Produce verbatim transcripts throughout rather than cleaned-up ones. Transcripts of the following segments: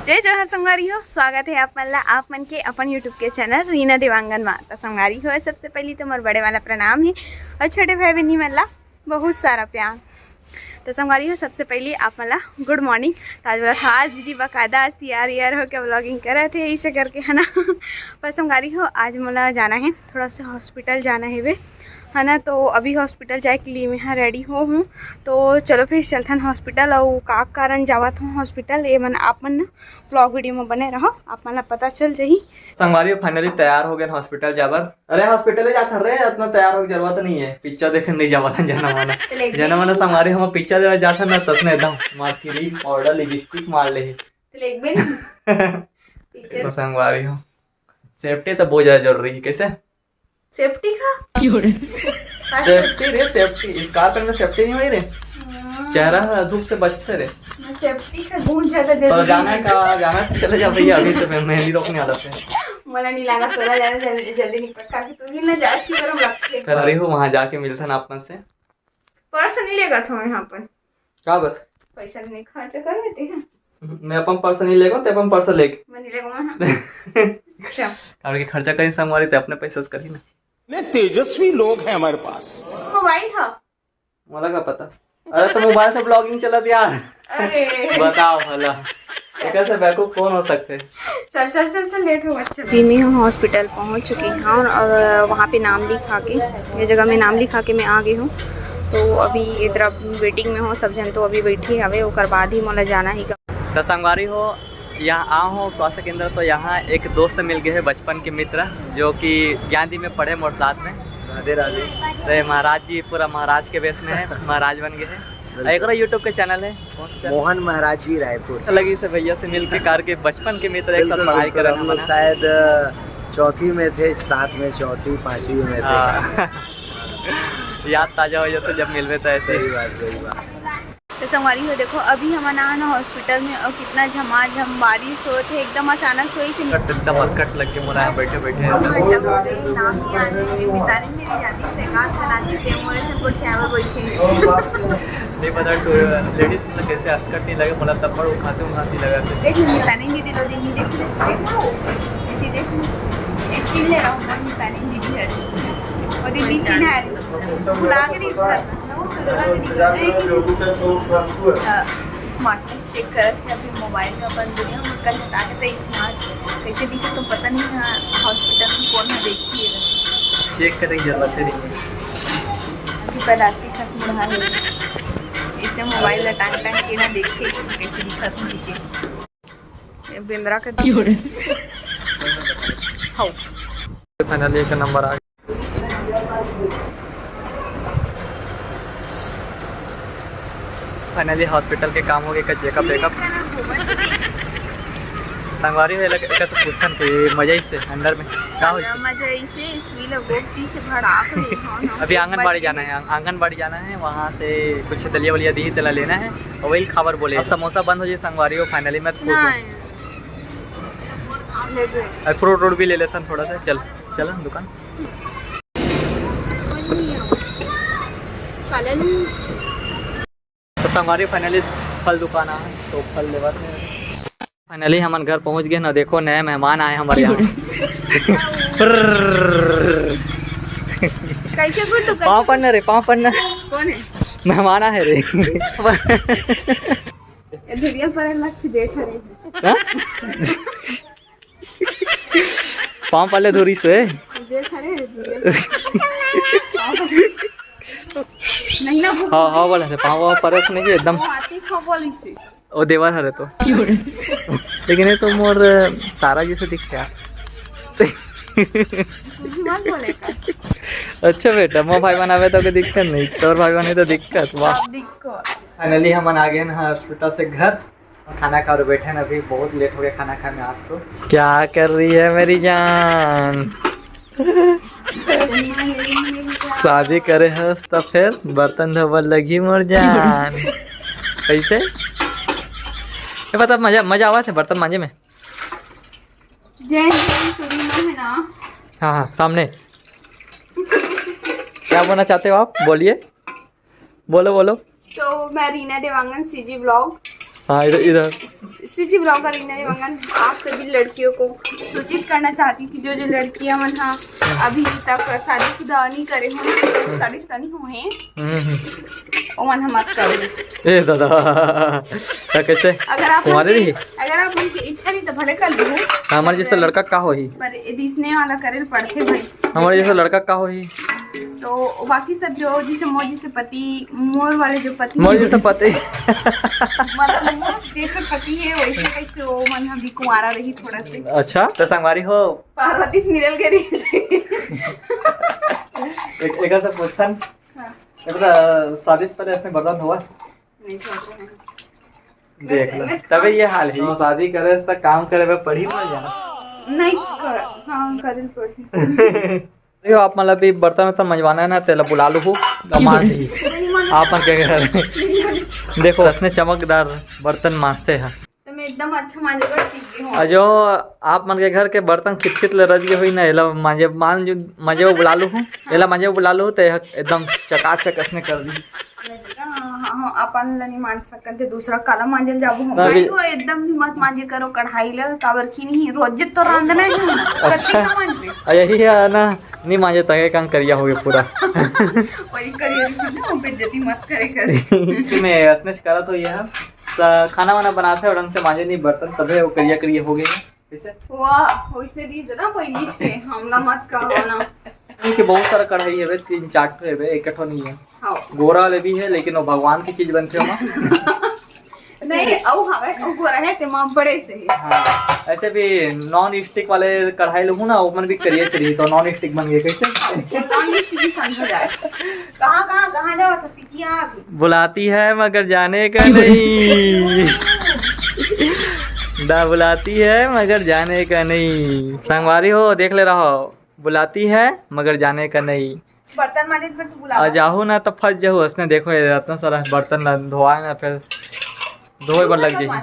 जय जोहार संगवारी हो, स्वागत है आप मन ला, आप मन के अपन YouTube के चैनल रीना देवांगन मा। तो संगवारी हो, सबसे पहली तो मोर बड़े वाला प्रणाम है और छोटे भाई बहनी मन ला बहुत सारा प्यार। तो संगवारी हो, सबसे पहली आप मन ला गुड मॉर्निंग। तो आज बोला था, आज दीदी बाकायदा आज तैयार यार होके व्लॉगिंग करत है, इसे करके, है ना। पर संगवारी हो, आज मोला जाना है, थोड़ा सा हॉस्पिटल जाना है बे, है ना। तो अभी हॉस्पिटल जाए के लिए मैं यहाँ रेडी हो हूँ। तो चलो फिर चलथन हॉस्पिटल। और का कारण जावत हूँ हॉस्पिटल, ये मन आप मन ना व्लॉग वीडियो में बने रहो, आप मन ला पता चल जाही। संगवारी हो, finally तैयार हो गए हॉस्पिटल जाबर। अरे हॉस्पिटल जात हर रे, इतना तैयार हो जरूरत नहीं है, पिक्चर देखे नहीं जावत हन जना मना। तो लेके जना मना संगवारी हम पिक्चर देवे जात हन ना, तसने एकदम मार की री पाउडर लिपस्टिक मार ले। तो लेके भी नहीं। तो संगवारी हो, सेफ्टी तो बहुत ज्यादा जरूरी है। कैसे? सेफ्टी का? सेफ्टी रे, सेफ्टी। स्कार्फ पहनने सेफ्टी नहीं होई रे। हाँ। चेहरा धूप से बचते रे। मैं सेफ्टी का बहुत ज्यादा तो जरूरी जाना है। का, जाना है तो चले जा भैया, अभी तो मैं मेहंदी रोकने वाला थे। मला नहीं लगा तोला ज्यादा जल्दी, जल्दी निकल, ताकि तू भी ना जा, इसकी तरफ रख के। कर रही हूँ, वहाँ जाके मिलता ना अपना से। पर्स नहीं लेगा था यहाँ पर। का बात? पैसा नहीं खर्च कर लेते हैं। मैं अपन पर्स नहीं लेगा, ते अपन पर्स लेके। मैं नहीं लेगा वहाँ। अच्छा। और के खर्चा कहीं संगवारी ते अपने पैसा से करी ना। इतने तेजस्वी लोग हैं हमारे पास। मोबाइल है। मला का पता। अरे तो मोबाइल से ब्लॉगिंग चलत यार। अरे। बताओ भला। एकर से बेवकूफ कौन हो सकते हैं? चल, चल, चल, चल, लेट हो, अच्छा। अभी मैं हूँ हॉस्पिटल पहुँच चुकी हूँ और, और वहाँ पे नाम लिखा के, ये जगह में नाम लिखा के मैं आ गई हूँ। तो अभी इधर वेटिंग में हो सब जन, तो अभी बैठी हवे, ओकर बाद ही मोला जाना ही। तो संगवारी हो, यहाँ आ हो स्वास्थ्य केंद्र, तो यहाँ एक दोस्त मिल गए हैं, बचपन के मित्र, जो कि ज्ञानदीप में पढ़े मोर साथ में। राधे राधे। तो ये महाराज जी पूरा महाराज के वेश में है, महाराज बन गए हैं। बिल्कुल। एकरो YouTube के चैनल है, कौन सा चैनल? मोहन महाराज जी रायपुर। अच्छा लगी से भैया से मिलके, कार के बचपन के मित्र एक साथ बिल्कुल, पढ़ाई बिल्कुल। करन हम लोग हमारा। शायद, अ, चौथी में थे, साथ में चौथी, पांचवी में थे। हाँ। याद ताजा हो जाता जब मिलवे तो ऐसे ही। सही बात, सही बात। तो संगवारी हो, देखो, अभी हमन आन हॉस्पिटल में और कितना झमाझम बारिश होत है, एकदम अचानक से होइस। एकदम असकट लग के मोला यहाँ बैठे बैठे। दो घंटा हो गए, नाम नहीं आने, ये मितानी मेरी जाती से गांस बनाती से मोरे से गोठियावर बैठे। नहीं पता, तो लेडीज मतलब कैसे असकट नहीं लगे, मतलब तब पर वो खांसी उखांसी लगा थे। देख लो, मितानी दीदी लो दिन ही देख लो, देखो, ऐसी देख लो, एक चीज ले रहा हूँ, मितानी दीदी है, वो दीदी चीज है, बुला के नहीं इस घर। स्मार्टनेस चेक करत हे अभी मोबाइल में अपन दुनिया में कल ताकत है स्मार्ट कैसे दिखे तो पता नहीं है। हॉस्पिटल में कौन है देखिए, चेक करे की जरूरत है नहीं। अभी पैदाशी खस मुड़ा है, इसने मोबाइल ला टांग टांग के ना देखे कि कैसे दिखत है, ये बेंदरा का। क्यों रे? हाँ। फाइनली एक नंबर आ गया। फाइनली हॉस्पिटल के काम हो गए का चेकअप वेकअप। संगवारी हो, एला, एकर से पूछथन कि मजा इसे अंदर में का होइस? मजा इसे, इसवी ला गोपती से भड़ाक ले, हाँ, हाँ। अभी आंगनबाड़ी जाना है, आंग-, आंगनबाड़ी जाना है, वहाँ से कुछ दलिया वलिया दी, तेला लेना है और वही खाबर बोले। अब समोसा बंद हो जाए संगवारी हो, फाइनली मैं खुश हूँ। नहीं। ले दे। और फ्रूट व्रूट भी ले लेथन थोड़ा सा। चल, चल दुकान। तो संगवारी फाइनली फल दुकान आ, तो फल लेवत है। फाइनली हमन घर पहुंच गए ना, देखो नए मेहमान आए हमारे यहाँ। कैसे गुड्डू, कैसे? पाँव पड़ना रे, पाँव पड़ना। कौन है? मेहमान आए रे। ये धुरिया पर अलग से बैठा रहे। हाँ? पाँव पड़ले धुरी से। बैठा रहे धुरिया। नहीं ना, वो हाँ, हाँ, बोला से पाँव, पाँव परस नहीं एकदम। वो आती खा बोली से। ओ देवर हरे तो। लेकिन ये तो मोर सारा जैसे दिखते यार। कुछ मत बोले का। अच्छा बेटा, मोर भाई बनावे तो के दिक्कत नहीं, तोर भाई बने तो दिक्कत, वाह। सब दिक्कत। फाइनली हमन आ गए हैं हॉस्पिटल से घर। खाना खा और बैठे हैं अभी, बहुत लेट हो गया खाना खाने आज तो। क्या कर रही है मेरी जान? शादी करे हस त फिर बर्तन धोबर लगी मोर जान। कैसे? ये बता, मजा, मजा आवा थे बर्तन मांजे में? जय हिंद, सुरीमा है ना? हाँ, हाँ, सामने। क्या बोलना चाहते हो आप? बोलिए, बोलो, बोलो। तो मैं रीना देवांगन, सीजी व्लॉग। हाँ, इधर इधर। सीजी ब्लॉगर इन्हें मंगन आप सभी लड़कियों को सूचित करना चाहती कि जो जो लड़कियां मन हा अभी तक शादीशुदा नहीं करे हो ना, शादीशुदा नहीं हुए हैं, हम्म, हम्म। वो मन हम मत करो। ए दादा, तो कैसे? अगर आप तुम्हारे उनकी लिए? अगर आप उनकी इच्छा नहीं तो भले कर लो। हमारे जैसे लड़का का होही? पर ये बीसने वाला करे पड़ते भाई। हमारे जैसे लड़का का होही? तो बाकी सब जो जिसे मोर जैसे पति, मोर वाले जो पति मोर जैसे पति। मतलब मोर जैसे पति है वैसे कैसे वो मन हम भी कुंवारा रही थोड़ा से। अच्छा, तो संगवारी हो, पार्वती से मिलल गई रही। एक एक से पूछन। हाँ। एक तो शादी से पहले इसने बर्तन धोआ? नहीं सोच रहे हैं। देख लो, तबे ये हाल है। तो शादी करे से काम करे में पड़ी ना यार। नहीं कर, हाँ, करे पड़ी। देखो, आप मतलब भी बर्तन उर्तन मंजवाना है ना, तेला बुला लूहू, तो मांज दी। आप मन के घर देखो, इसने चमकदार बर्तन मांजते हैं। तो मैं एकदम अच्छा मांजे बर सीख गई हूँ। और जो आप मन के घर के बर्तन खितखित ले रज गए हुई ना, एला मांजे, मांज, मांजे वो बुला लूहू, एला मांजे वो बुला लूहू, तो यह एकदम चकाचक इसने कर दी। हाँ, हाँ, हाँ, अपन ला नहीं मांज सकते, दूसरा काला मांजल जाबो हम। अभी- भाई, वो एकदम भी मत मांजे करो कढ़ाई ला, काबर की नहीं, रोज तो रांधना है, कत्ती का मांजबे। और यही है ना, नहीं मांजे तंगे कांग करिया हो गया पूरा। वही करिए ना, बेइज्जती मत करे करे। मैं असने से करत हो यह, स-, खाना वाना बनाते और ढंग से मांजे नहीं बर्तन, तबे वो करिया करिया हो गए। कैसे? वाह, वैसे दी जना पहली छे, हमला मत कहो ना। इनके बहुत सारा कढ़ाई है बे, तीन चार ठो है बे, एक ठो नहीं है। हाँ। गोरा वाले भी है, लेकिन वो भगवान की चीज बनते हो। नहीं, औ हवे, औ गोरा है, ते मां बड़े से ही। हाँ, ऐसे भी नॉन स्टिक वाले कढ़ाई लोग ना, ओमन भी करिए से रही, तो नॉन स्टिक बन गए कैसे? नॉन स्टिक भी समझ जाए। कहाँ, कहाँ, कहाँ जाओ तो सीखिए आप। बुलाती है मगर जाने का नहीं। दा बुलाती है मगर जाने का नहीं। संगवारी हो, देख ले रहो, बुलाती है मगर जाने का नहीं। बर्तन मांजे पर तू बुला। आ जाहू ना तो फंस जाहू। उसने देखो, ये इतना सारा बर्तन ला धोआ है ना, फिर धोए पर लग जाए।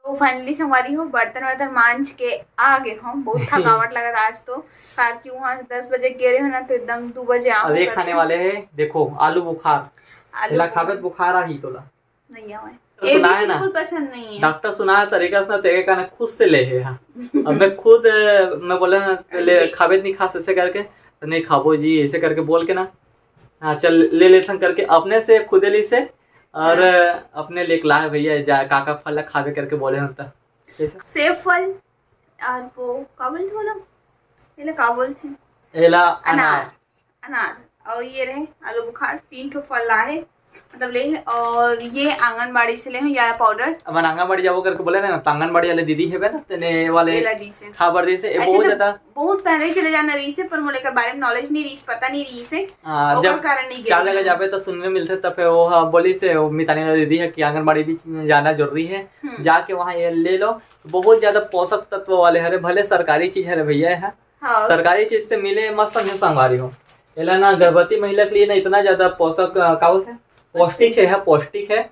तो फाइनली संगवारी हो, बर्तन वर्तन मांज के आ गए हम। बहुत थकावट लगा था आज तो, कार की वहाँ दस बजे गए रहे हो ना, तो एकदम दो बजे आ अब ये खाने वाले हैं, देखो, आलू बुखार। आलू तेला खाबे तो बुखार आही तोला। नहीं आवे। तो ये भी सुनाए ना। बिल्कुल पसंद नहीं है। डॉक्टर सुनाया तरीका से ना, तेरे का ना खुद से ले है। हाँ। अब मैं खुद, अ, मैं बोले ना, ले, अरे। खाबे तो नहीं खा से करके, तो नहीं खाबो जी, ऐसे करके बोल के ना, हाँ चल ले लेथन करके अपने से खुदे ली से, और हाँ। अ, अपने लेके लाए भैया, जा काका फल ला खाबे करके बोले हम तो। कैसे? सेब फल और वो का बोलते हो ना, ये का बोलते हैं? एला अनार। अनार। अनार और ये रहे आलू बुखार, तीन ठो फल लाए, मतलब ले। और ये आंगनबाड़ी से ले हूँ, या पाउडर। अब आंगनबाड़ी जाबो करके बोले ना, तो आंगनबाड़ी वाले दीदी है ना, तेने वाले ये ला दी से। खबर दी से, ये ऐसे बहुत तो ज्यादा। बहुत पहले ही चले जाना रही से, पर मोला एकर बारे में नॉलेज नहीं रही से, पता नहीं रही से। हाँ, ओकर जब कारण नहीं चार गए। जगह जाबे तो सुनने मिलते, तो फिर वो हाँ बोली से, वो मितानी वाली दीदी है कि आंगनबाड़ी भी जाना जरूरी है, हम्म। जाके वहाँ ये ले लो। बहुत ज्यादा पोषक तत्व वाले हरे, भले सरकारी चीज हरे भैया है, हाँ। सरकारी चीज से मिले, मत समझो संगवारी हो। एला ना गर्भवती महिला के लिए ना इतना ज्यादा पोषक, अ, का बोलते हैं, पौष्टिक है, है, पौष्टिक है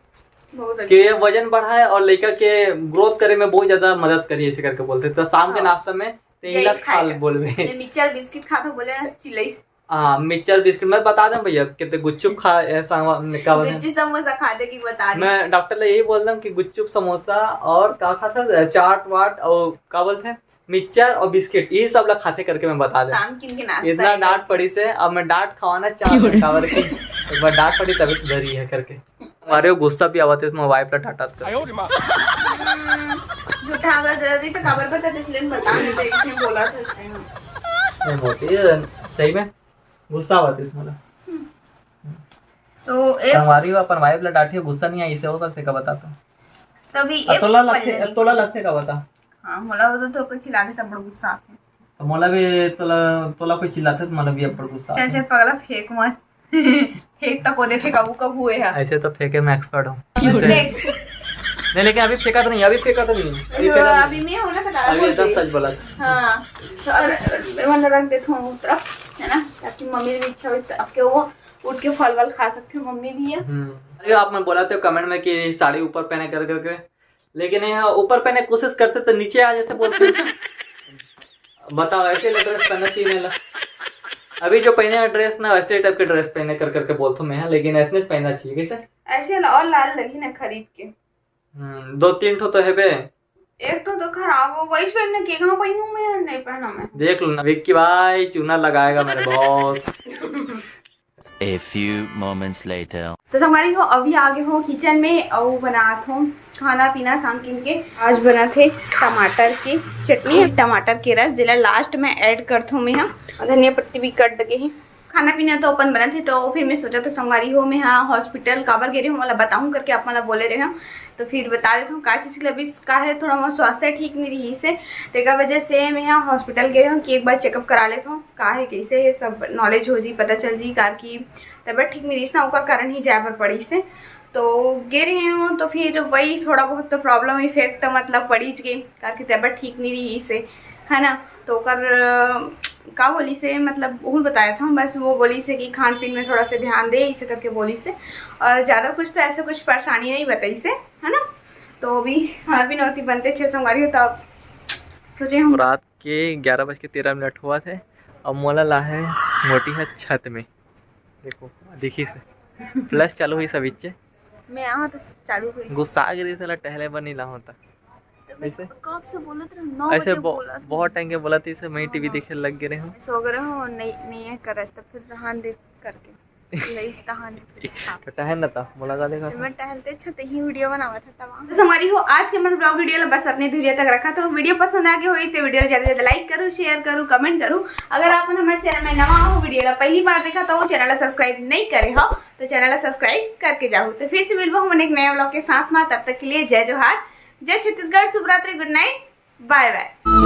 बहुत कि अच्छा। ये वजन बढ़ाए और लड़का के ग्रोथ करे में बहुत ज्यादा मदद करी, ऐसे करके बोलते हैं। तो शाम के हाँ। नाश्ता में ते यही इला खाएगा। खा बोलबे। ये मिक्सचर बिस्किट खाता बोले ना, चिल्लाई। हाँ, मिक्सचर बिस्किट मैं बता दें भैया, कितने गुपचुप खा, ऐसा का बोलते हैं? गुच्ची समोसा खाते की बता दी। मैं डॉक्टर ले यही बोल रहा हूँ कि गुपचुप समोसा और का खाता था, चाट वाट और का बोलते हैं, मिक्सचर और बिस्किट, ये सब ला खाते करके मैं बता दें। शाम किन के नाश्ता इतना है। डांट पड़ी से, अब मैं डांट खवाना चाहता हूँ, काबर की एक बार डांट पड़ी तभी सुधरी है करके। अरे गुस्सा भी आवत है इसमें, वाइफ ला डांटत कर। हम्म, झूठा अगर दे दी तो खबर बता, इसलिए बता नहीं थे, इसने बोला था इस टाइम। नहीं होती है, सही में गुस्सा आवत है इसमें। तो एक हमारी अपन वाइफ ला डांटी, गुस्सा नहीं आई, इसे हो सकते का बता तो। तभी अब एक तोला पल लगते, नहीं। अब तोला लगते का बता। हाँ, मोला वो तो अपन चिल्ला देता, बड़ा गुस्सा आता है। तो मोला भी तोला, तोला कोई चिल्लाते तो मोला भी अब गुस्सा चल आता। चल पगला, फेंक मत। फेंक तक को देखे कबू कबू हुए है। ऐसे तो फेंके में एक्सपर्ट हूँ। देख, नहीं, लेकिन अभी फेंका तो नहीं, अभी फेंका तो नहीं, अभी फेंका तो अभी नहीं। मैं हो ना तो अभी बोल एकदम दे। सच बोला था। हाँ, तो और मैं रख देता हूँ तरफ, है ना, ताकि मम्मी भी इच्छा हो, आपके वो उठ के फल वल खा सकते हो, मम्मी भी है। हम्म। अरे, आप मन बोलाते हो कमेंट में कि साड़ी ऊपर पहने कर करके, लेकिन यहाँ ऊपर पहने कोशिश करते तो नीचे आ जाते बोलते। बताओ, ऐसे ड्रेस पहनना चाहिए नहीं ला। अभी जो पहने हे ड्रेस ना, वैसे टाइप के ड्रेस पहने कर करके बोलथों मैं, हाँ, लेकिन ऐसने पहनना चाहिए। कैसे? ऐसे ला-, और लाल लगी ना खरीद के। हम्म, दो तीन ठो तो हेबे। एक ठो तो खराब हो गई, फिर मैं केगा पहनूं मैं, नहीं पहना मैं। देख लो ना, विक्की भाई चूना लगाएगा मेरे boss. A few moments later. तो संगवारी हो, अभी आ गे हो किचन में अउ बनात हो खाना पीना सांकिन के। आज बनाथे टमाटर की चटनी, टमाटर के रस, जेला लास्ट में ऐड करथो मैं हा, धनिया पत्ती भी कट दे हे। खाना पीना तो अपन बनत हे, तो फिर मैं सोचा तो संगवारी हो, मैं हा हॉस्पिटल काबर गे रहे हूँ, मोला बताऊँ करके आप मन ला बोले रहे हूँ, तो फिर बता देता हूँ का चीज के लिए। अभी का है, थोड़ा मोर स्वास्थ्य ठीक नहीं रही से, तेकर वजह से मैं हा हॉस्पिटल गे रहे हूँ कि एक बार चेकअप करा लेता हूँ, का है, कैसे है, सब नॉलेज हो जी, पता चल जी, कार की तबीयत ठीक नहीं रही ना, ओकर कारण ही जाए बर पड़ी से। तो गे रहे हूँ, तो फिर वही थोड़ा बहुत तो प्रॉब्लम इफेक्ट मतलब पड़ी गे, कार की तबीयत ठीक नहीं रही से, है ना। तो ओकर अ, का बोली से, मतलब, उहुल बताया था, बस वो बोली से कि खान पीन में थोड़ा सा ध्यान दे, इसे करके बोली से, और ज़्यादा कुछ तो ऐसे कुछ परेशानी नहीं बताई से, है ना। तो अभी खान पीन होती बनते छः संगवारी हो, तब सोचे हम रात के ग्यारह बज के तेरह मिनट हुआ थे। अब मोला ला है मोटी है छत में, देखो, दिखी से प्लस चालू हुई सब इच्चे। मैं यहाँ तो चालू हुई। गुस्सा आ गई, साला टहले बर नहीं ला होता। तो मैं ऐसे? कब से बोलत रहे, नौ ऐसे बजे ब-, बोलत बहुत रहे। टाइम के बोलत इसे, मैं हाँ, टीवी हाँ। देखे लग गए रहे हूँ। सो गए हो, नहीं, नहीं है करस, तो फिर रहन दे करके। ले इस तहान। तो टहल ना था, मुलाकात देखा तो था। मैं टहलते अच्छा ते ही वीडियो बनावा था तब। तो संगवारी हो, आज के मन ब्लॉग वीडियो ला बस अपने दूरिया तक रखा। तो वीडियो पसंद आ गए हो तो वीडियो ला ज्यादा से ज्यादा लाइक करो, शेयर करो, कमेंट करो। अगर आप मन हमारे चैनल में नवा हो, वीडियो ला पहली बार देखा तो चैनल ला सब्सक्राइब नहीं करे हो, तो चैनल ला सब्सक्राइब करके जाओ। तो फिर से मिलबो हम एक नया ब्लॉग के साथ में, तब तक के लिए जय जोहार, जय छत्तीसगढ़, शुभ रात्रि, गुड नाइट, बाय बाय।